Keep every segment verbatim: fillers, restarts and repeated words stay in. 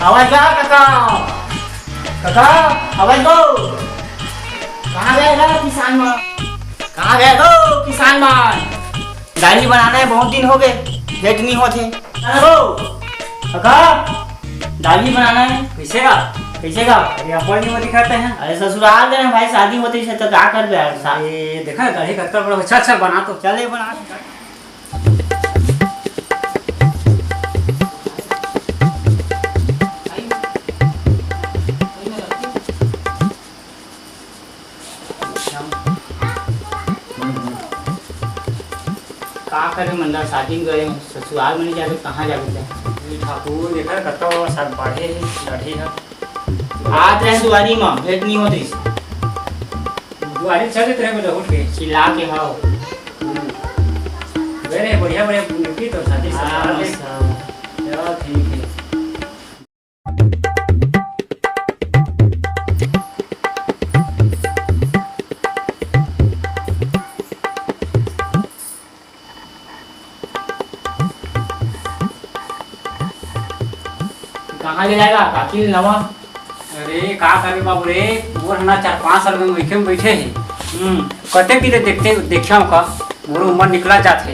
आवाज गा काका, काका, आवाज गो। कहाँ गए गा किसान मन? कहाँ गए गो किसान मन? दाढ़ी बनाना है, बहुत दिन हो गए, भेंट नहीं होते। अरे गो, काका, दाढ़ी बनाना है। कैसे गा? कैसे गा? अरे अपन नहीं वो दिखाते हैं। अरे ससुराल गए हैं भाई, शादी होते से तो का कर बे यार, सा- ये देखा दाढ़ी कत्ता बड़ा, अच्छा अच्छा बना तो। चल ये बना। का करे मंदा, शादी में गए, ससुराल में नहीं जाबे, कहाँ जाबे ते? ए ठाकुर, देखा कत्ता बड़ा सर बाढ़े हे, लड़े हे। आत रहे दुआरी में, भेंट नहीं होत रहिस। दुआरी चल देते रहे, मतलब, उठ के। चिल्ला के, हाँ। हम्म। गए रहे, बढ़िया, बढ़िया, मिलती तो शादी हाँ, ससुराल में। मस्त, हाँ। चलो, ठीक है। कहाँ ले जाएगा काकी नवा? अरे, का करे बाबू रे, मोर ह ना चार पाँच साल में वइके में बैठे हे। हम्म। कते भी ले देखते, देखिया का, मोर उम्र निकला जात हे।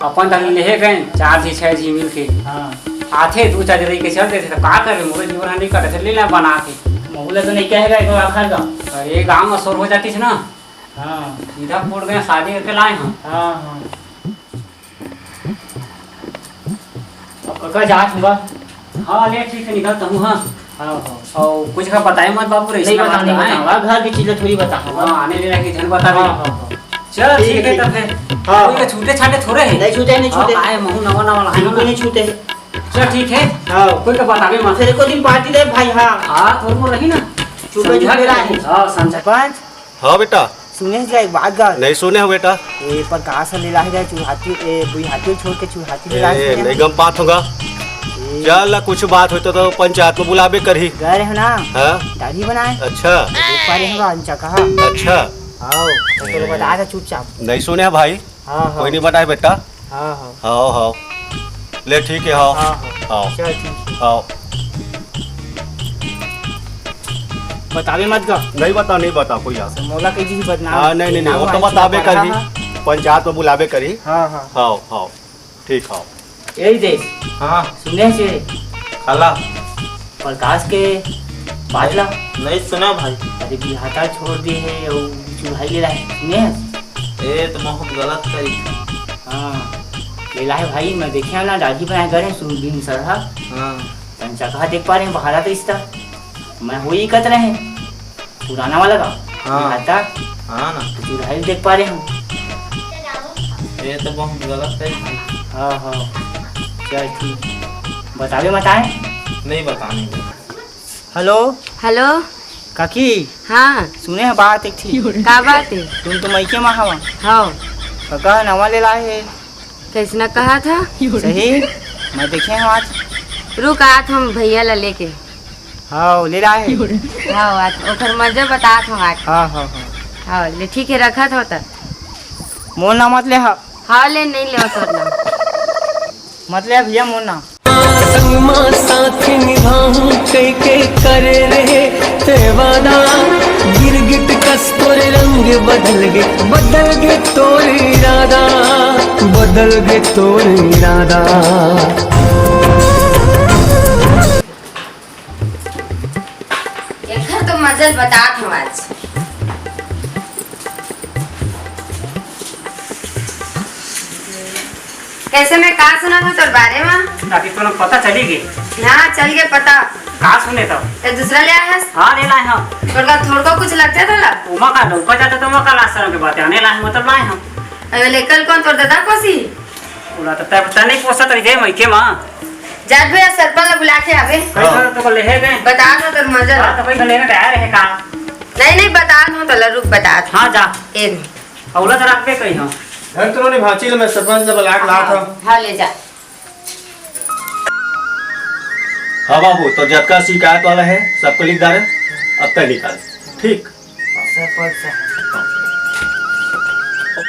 अपन दाढ़ी लेहे गए, चार झी, छह झी मिल के। हाँ। आथे, दू चार रही के चल देथे, तो का करबे? मोर जीवन ह नहीं कटे, ले ला बना के। मोहला तो नहीं कहेगा, एक आखर का। अरे, गाँव में शोर हो जाती है ना। हाँ। सीधा कोर्ट गए, शादी करके लाए हम। हाँ, हाँ। अब कका जात हूँ। हाँ, ले, ठीक है, निकलता हूँ, हाँ। हाँ, हाँ। और कुछ का बताए मत बाबू रे, नहीं इसमें बताऊँ, बात नहीं है। बताऊँ। हाँ, घर की चीजें थोड़ी बताऊँ। हाँ, आने ले रहा कि झन बता दे। हाँ, हाँ, हाँ। चल, ठीक ठीक है, है, तब फिर। हाँ। कोई का छूटे छाटे थोड़े है। नहीं छूटे, नहीं हाँ, छूटे। आए महू नवा नवा लाए बिल्कुल ना। नहीं छूटे। चल, ठीक है। हाँ। कोई का बतावे मत। फिर एको दिन पार्टी दे भाई, हाँ। हाँ, थोड़ा बहुत रही ना। छूटे समझा छूटे के? लाए। हाँ, समझा। सरपंच। हाँ बेटा। सुने जा एक बात गा। नहीं सुने हो बेटा। ए, प्रकाश ह लेला हे गा चुरहाटी, ए, बुइहाटी छोड़ के चुरहाटी लेला हे, ए, सुने नहीं हो। गम पात होगा। ए। चल ना, कुछ बात होई तो, तो पंचायत में बुलाबे करही। गए रहे ना। हाँ? दाढ़ी बनाए। अच्छा। तो देख पा रहे होगा अंचा कहा। अच्छा। हाँ, तो तोला ए। बता दे चुपचाप। नहीं सुने है भाई। हाँ, हाँ। कोई नहीं बनाए बेटा। हाँ, हाँ। हाँ, हाँ। ले, ठीक है, हाँ। हाँ, हाँ। हाँ। चल, ठीक है। हाँ। बतावे मत गा। नहीं बता, नहीं बता कोई यार। मोला कही जी बदनाम। हाँ, नहीं, नहीं, नहीं, नाम वो तो आज बताबे बड़ा करही। हाँ। पंचायत में बुलाबे करही। हाँ, हाँ। हाँ, हाँ। ठीक, हाँ। यही देख। हाँ। सुने से। खाला। प्रकाश के बात ला। नहीं सुना भाई। अरे बिहाता छोड़ दे हे, वो चुराई ले रहा है। सुने हस? ए तो बहुत गलत करी। हाँ। ले ला है भाई, मैं देखे ना दाढ़ी बनाए करे सुरभीन सर हा। हाँ। तन चकहा देख पा रहे हैं, बहारा तो इस्ता। मैं हो ही कत रहे। पुराना वाला का? हाँ। बिहाता? हाँ ना। तो चुराई देख पा रहे हम। ये तो बहुत गलत है भाई। हाँ, हाँ। चल ठीक। बतावे मत आए? नहीं बताने। हेलो। हेलो। काकी। हाँ। सुने ह बात एक ठी। का बात है? तुम तो मइके मा हवा। हाँ। कका नवा ले लाए हे। कैसना कहा था? सही। मैं देखे हूँ आज। रुक, आत हम भैया ला लेके। हाँ, ले लाए हे। हाँ, आत, ओकर मजा बतात हम आज। हाँ, हाँ, हाँ। हाँ, ले ठीक है, रखत हो त। मोर नाम मत ले हा। हाँ, ले, नहीं ले तोर नाम। मत ले भैया मोर नाम। संग मा साथ निभाहूं कई के करे रहे ते वादा। गिरगिट कस तोर रंग बदल गे, बदल गे तोर इरादा, बदल गे तोर इरादा। एखर तो मजल बतात हूँ आज। कैसे मैं का सुना था तोर बारे में? अभी तो लोग पता चली गई। हाँ, चल गए पता। का सुने तो? ते दूसरा ले आया है? हाँ, ले लाए हम। थोड़का, थोड़का कुछ लगता है तोला? उमा का लौका जाता तो उमा का लाश शर्म के बात है। आने लाए हम, मतलब लाए हम। अरे, ले कल कौन तोर दादा कोसी? बोला तो तब तने पोसत रही थे, मइके माँ। जात भैया सरपंच ला बुला के आवे। भाई, हाँ। तो, तो ले है गए। बता दो तोर मजा। हाँ, तो भाई, लेने तैयार है का? नहीं, नहीं, बता दो तोला, रुक, बता दो। हाँ, जा। ए दे। अउला तो रखबे कहीं हम। घर तो नहीं भांची ले, मैं सरपंच ला बुला के लात हूँ। हाँ, ले जा। हाँ बाबू, तो जतका शिकायत वाला है, सबको लिख डाले, अब तय निकाल। ठीक। सरपंच साहब।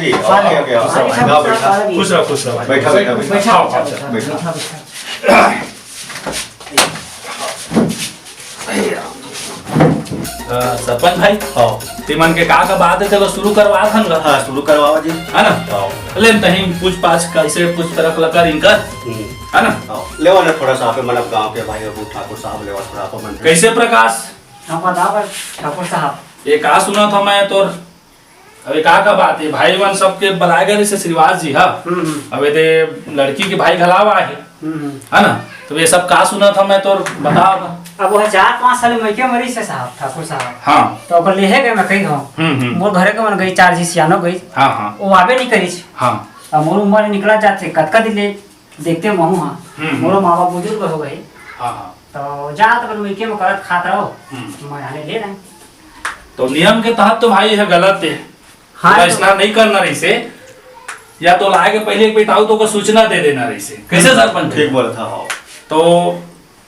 जी, आओ, आओ, आओ, आओ, आओ, बैठा। खुश रहो, खुश रहो भाई। बैठा, बैठा, बैठा। बैठा, आओ, बैठा, आओ, बैठा। बैठा। अ, सरपंच भाई, हाँ। ते मन के का का बात हे, चलो शुरू करवा थन गा। हाँ, शुरू करवाओ जी। है ना? हाँ। ले तहीं पूछ पाछ कैसे पूछ तरफ लगा इनकर, हम्म। है ना? हाँ। लेवा ना थोड़ा सा आप मन गाँव के भाई अबू ठाकुर साहब लेवा थोड़ा आप मन। कैसे प्रकाश? हाँ, बताओ ठाकुर साहब। ये का सुना था मैं तोर अबे का का बात हे, भाई मन सबके बलाए गए रहिस हे श्रीवास जी, हाँ। हम्म, हम्म। अबे ते लड़की के भाई घलाव आए हे, हम्म, हम्म। है ना? तो ये सब का सुना था मैं तोर, बताओ ना। अब वो चार पाँच साल मइके म रहिस हे साहब, ठाकुर साहब। हाँ। तो ओकर लेहे गए मैं कही हूँ। हम्म, हम्म। मोर घरे के मन गई, चार झी सियानो गई। हाँ, हाँ। वो आबे नहीं करिस। हाँ। अब मोर उम्र निकला जाते, कतका दिन ले देखते महू हाँ। हम्म, हम्म। मोरो माँ बाप बुजुर्ग हो गए। हाँ, हाँ। तो जात अपन मइके म करत खात रहो, हम्म। मैं आने ले रहे। तो नियम के तहत तो भाई यह गलत हे। हाँ, तो वैसना नहीं करना रहिस हे, या तो लाए के पहले एक बेटाऊ तो ओकर सूचना दे देना रहिस हे। कैसे सरपंच? ठीक बोला था, हाँ। तो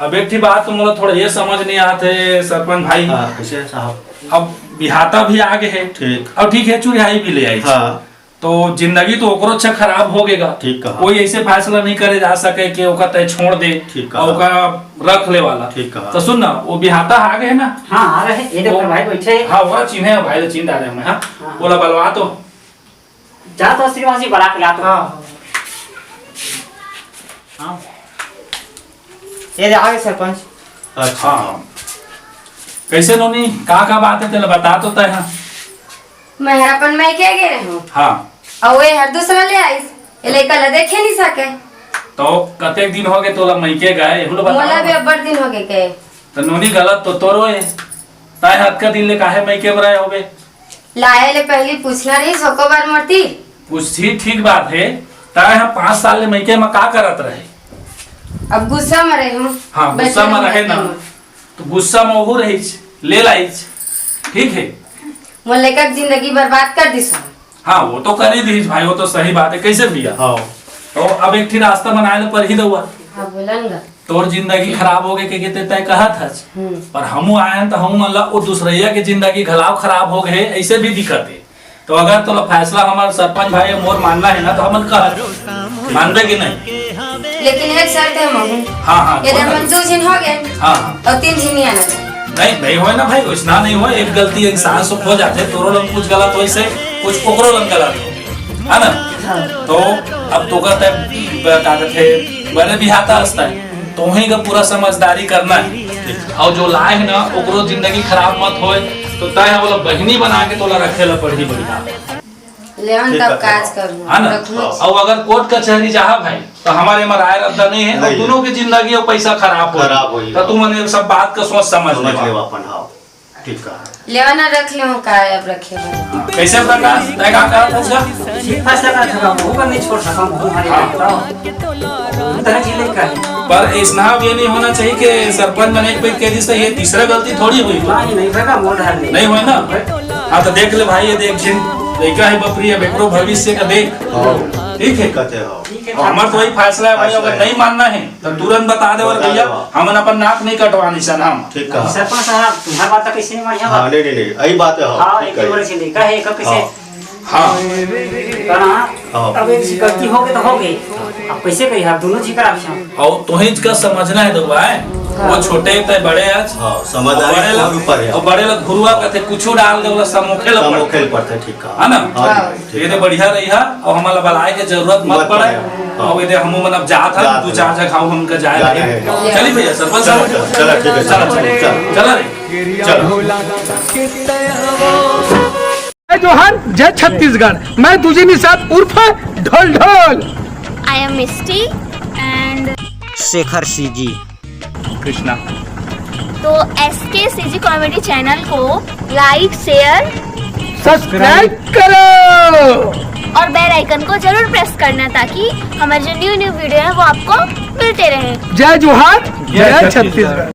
अब एक ठी बात तो मोला थोड़ा ये समझ नहीं आत हे सरपंच भाई। हाँ, कैसे साहब? अब बिहाता भी आ गए हे। ठीक। अब ठीक हे, चुरिहाई भी ले आई। हाँ। तो जिंदगी तो ओकरो अच्छा खराब हो गेगा। ठीक कहा। कोई ऐसे फैसला नहीं करे जा सके कि ओका तय छोड़ दे ठीक कहा। और ओका रख ले वाला। ठीक कहा। तो सुन ना, वो बिहाता आ गए ना? हाँ, आ गए। ये देखो वो भाई बैठे। हाँ, वो चिन्हे हे भाई, तो चिन्ह डाले मैं, हाँ। हाँ। बोला बलवा तो। जा तो श्रीवास जी बला के ला तो। हाँ। हाँ। ये ले आ गए सरपंच। अच्छा। हाँ। कैसे नोनी, का का बात हे, तेला बता तो तय, हाँ। मैं हर अपन मइके गे रहे हूँ। हाँ। और वे हर दूसरा ले आइस। ये लइका ला देखे नहीं सके। तो कतेक दिन हो गए तोला मइके गए, एहू ला बता मोला ना। भी अब्बड़ दिन हो गए गए। तो नोनी गलत तो तोरो हे। ताय हतका दिन ले काहे मइके बर आए होबे? लाए ले पहली पूछना रहिस एको बार मोर ती। पूछही ठीक बात हे। ताय ह पाँच साल ले मइके म का करत रहे? अब गुस्सा म रहे हूँ। हाँ, गुस्सा म रहे ना। तो गुस्सा म ओहू रहिस, ले लाइस। ठीक हे। मोर लइका के जिंदगी बर्बाद कर दिस। हाँ, वो तो कर ही दीस भाई, वो तो सही बात हे। कैसे भैया? हाँ। तो अब एक ठी रास्ता बनाए ले परही दउआ। हाँ, बोलन गा। तोर जिंदगी खराब हो गए के, के ते तय कहत हस। हम्म। पर हमू आए हन त हमू मन ला ओ दूसरइया के जिंदगी घलाव खराब हो गए, ऐसे भी दिखत हे। तो अगर तोला फैसला हमार सरपंच भाई मोर मानना हे ना, तो हमन कह मानबे कि नहीं? लेकिन एक शर्त हे मम्मी। हाँ, हाँ, यदि बोल। हमन दो झिन हो गए हाँ, हाँ। और तीन झिन नहीं आना चाहिए। नहीं, नहीं होय ना भाई, वैसना नहीं होय। एक गलती इंसान से हो जाथे, तोरो लंग कुछ गलत होइस हे, कुछ ओकरो लंग गलत हो, है ना? हाँ। तो अब तो कहते, का कहते, बड़े बिहाता हंसता है, तो वहीं का पूरा समझदारी करना है। और जो लाए है ना, ओकरो जिंदगी खराब मत होए, तो तय है बोला बहिनी बना के तोला रखे ला पड़ही बढ़िया। लेवन ठीक तब है, काज हाँ। करूँ, है ना? रखूँ। और अगर कोर्ट कचहरी जाहा भाई, तो हमारे में राय रद्दा नहीं है, और नहीं है। दोनों की जिंदगी और पैसा खराब हो, खराब होई। तो तुम सब बात का सोच समझ समझ लेवा। लेवा अपन, हाँ। ठीक है। लेवा ना रख लेहूं का, अब रखे बर। कैसे प्रकाश, तय का कहत हस गा? ठीक फैसला करत हस, वो कर नहीं छोड़ सकम, वो हमारे हाँ। बताओ। उधर जी ले का है। पर इसना अब ये नहीं होना चाहिए कि सरपंच मन एक पइत कह दिस, तो ये तीसरा गलती थोड़ी हुई। नहीं, नहीं, बेटा, मोर ढाल नहीं। नहीं हुई ना? हाँ, तो देख ले भाई, ये देख जिन लइका है बपरी, अब एकरो भविष्य का देख। हाँ। ठीक है? कहते हो। ठीक है, और हमार तो वही फैसला है भाई, फैसला अगर है। नहीं मानना है, तो तुरंत बता दे, और बता भैया, दो। हमन अपन नाक नहीं कटवानी सन हम। ठीक कहा। सरपंच साहब, तुम्हार बात तो कैसे नहीं मानी हाँ, नहीं, नहीं, नहीं, यही बात है, हाँ, हाँ, ठीक एक है। बड़े से लेकर है, एक कैसे? हाँ। हाँ। कहा, हाँ। अब एक जी गलती हो गई तो हो गई, अब कैसे कही, आप दोनों जी करा और तुही का समझना है तो भाई, हाँ। वो छोटे ते बड़े आज, हाँ, समझदारी बड़े कोई लोग, ऊपर है। और बड़े लोग घुरुआ कहते, कुछ डाल दे, बोला, समोखे ला समोखे पड़ते। पड़ते, ठीक कहा। है ना? हाँ, हाँ। ठीक ये तो है। बढ़िया रही है, और हमारा बलाए के जरूरत मत मत पड़े। पड़े, हाँ। और ये हमू मन अब जात है, जात दो है। चार जगह हमका जाए जाना लगे। है। चलिए भैया, सरपंच साहब। चलो, चलो, ठीक है, चलो, चलो, चलो, चलो। चलो रे। चलो। जय जोहार, जय छत्तीसगढ़। मैं दूजी निषाद उर्फ ढोल ढोल। I am Misty and Shekhar CG. Krishna. तो एस के सीजी कॉमेडी चैनल को लाइक, शेयर सब्सक्राइब करो और बेल आइकन को जरूर प्रेस करना, ताकि हमारे जो न्यू न्यू वीडियो है, वो आपको मिलते रहे। जय जोहार, जय जय छत्तीसगढ़। छत्तीसगढ़।